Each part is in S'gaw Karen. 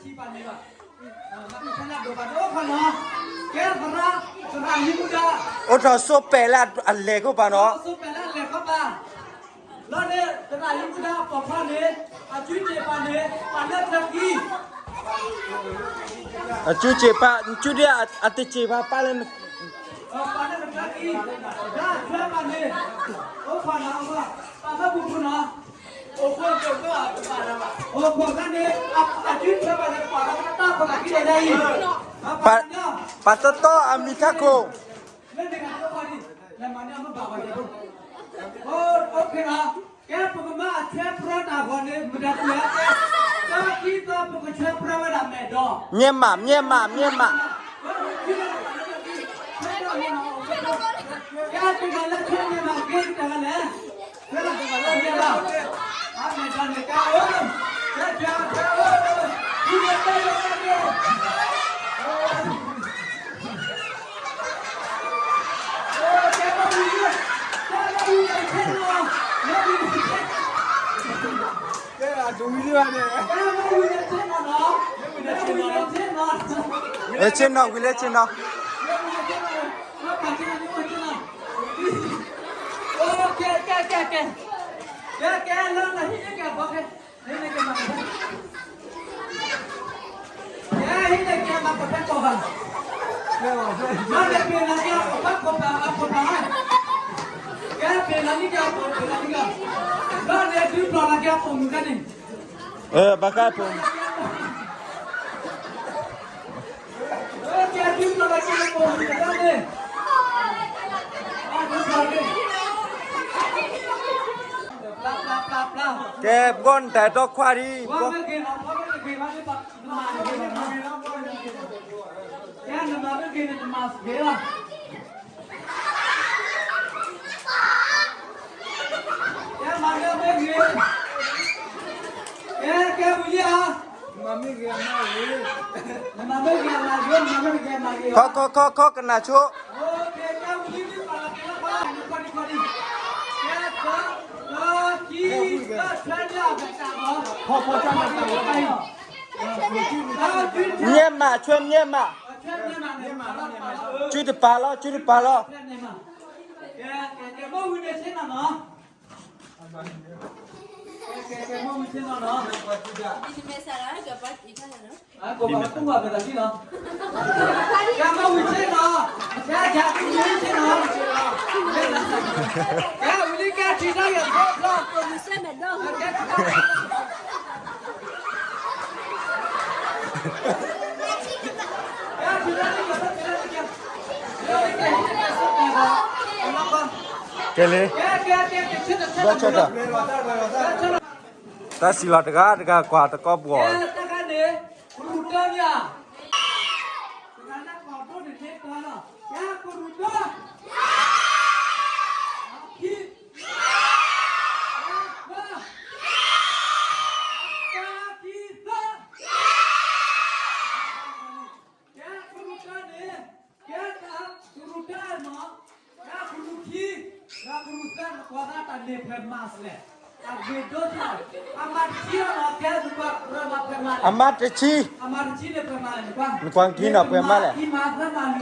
ထံပာ်န့ၣ်ဘၣ်, အိၣ်ထီၣ်စိၣ်ပဲာ်လၢအလဲၤခိၣ်ပာ်နီၤ, စိၣ်ပဲာ်လၢအလဲၤခိၣ်ပာ်, လီၤန့ၣ် သရၣ်ယမူဒါအပိာ်ခွါန့ၣ် အစုစ့ၣ်ပာ်န့ၣ် ပာ်လၢချၢခံ, အစုစ့ၣ်ပာ်, စုဒ်အတစ့ၣ်ပာ် ပာ်လၢ ပာ်လၢချၢခံ, လၢအချၢပာ်န့ၣ် အိၣ်ခိးနီၤ, ပာ်လၢပူၤပူၤနီၤ, အိၣ်ခိးန့ၣ် အစုစ့ၣ်ပာ်န့ၣ် ပာ်လၢတၢ်ဖီလာ်ခံဒီးဒ်အံၤ, ပာ်တီတီအမံၤထးခိၣ် လၢန့ၣ်ကအိၣ်ခိးဒံး, လဲၤမၤန့ၢ်အမ့ၢ်ဘၣ်ဝဲဒၣ်, အိၣ်, အိၣ်ခ့နီၤ, ကဲပကမၤအဆဲးပြၢတၢ်ဂီၤန့ၣ် မတၤတလဲၣ်, တၢ်ခံသီပကဆဲးပြၢဝဲဒၣ်မဲာ်ဒီး, မျက်မှောက်, မျက်မှောက်, မျက်မှောက်, ကဲပကလၢဆဲးမျက်မှောက်ဂ့ၤတၢ်လဲၣ် ဝံၤလၢဆ့ၣ်နီၤ, ဝံၤလၢဆ့ၣ်နီၤ, ကဲ, ကဲ, ကဲ, ကဲ, ကဲ, လၢနဟံၣ်န့ၣ်ကဲ, ဘီကဲ, ဟံၣ်န့ၣ်ကဲမၤကဖဲ, ကဲဟံၣ်န့ၣ်ကဲမၤကဖဲကီၢ်ဘၣ်, မၤကဖဲနၤကဲအခိၣ်ဖးခိၣ်ဖးအခိၣ်ဖး, ကဲဖဲနၤန့ၣ်ကဲအခိၣ်ဖဲနၤန့ၣ်ကဲ, ဘၣ်န့ၣ်ဒုးဖျိးနၤကဲအခိၣ်မုၢ်ကဲန့ၣ် ဘၣ်ဃးဖိ ကဲ ပဂီၢ်နတၢ်အဲၣ်တီခွါဒံး, ကဲ ကဲ ဝံၤလံဧါ, ခီ ခီ ခီ ခီ ကနၣ်ဆိ, မျက်မှောက်, ဆွဲမျက်မှောက်, စုတပၤလီၤ, စုတပၤလီၤ. ကဲ, ကဲ, ကဲ, မ့ၢ်ဝံၤန့ၣ်ဆ့ၣ်နီၤနီၤ, ကဲ, ကဲ, ကဲ, မ့ၢ်ဝံၤဆ့ၣ်နီၤနီၤ, ကဲ, မ့ၢ်ဝံၤဆ့ၣ်နီၤ, ကဲ, ကဲ, ကဲ, ဝံၤလံ ကဲ, ထံၣ်တၢ်ယဲၢ်ဖျီဖျီ, ကဲ ကဲလံ, ဘၣ်ဆၣ်ဒီး, တၢ်စံးလီၤတဂၤတဂၤကွၢ်တကီၢ်ပှီၢ်, အမါတဆံ, နကွၢ်က့ၤနီၤ ပှဲၤမါလဲၣ်, ကရူၢ်,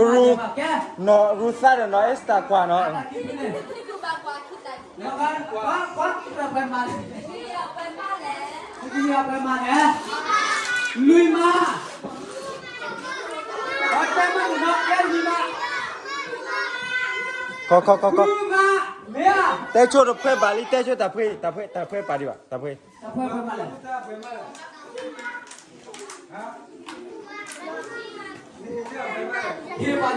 နီၢ်ရူၢ်သၣ်ဒီးနီၢ်အ့စတၢ်ကွၢ်နီၤ. ခီခီခီခီ, တဲဆိတဖှဲဘၣ်လံ, တဲဆိတၢ်ဖှဲ, တၢ်ဖှဲ, တၢ်ဖှဲပာ်ဒံးဘၣ်, တၢ်ဖှဲ, တၢ်ဖှဲပာ်ဒံးဘၣ်.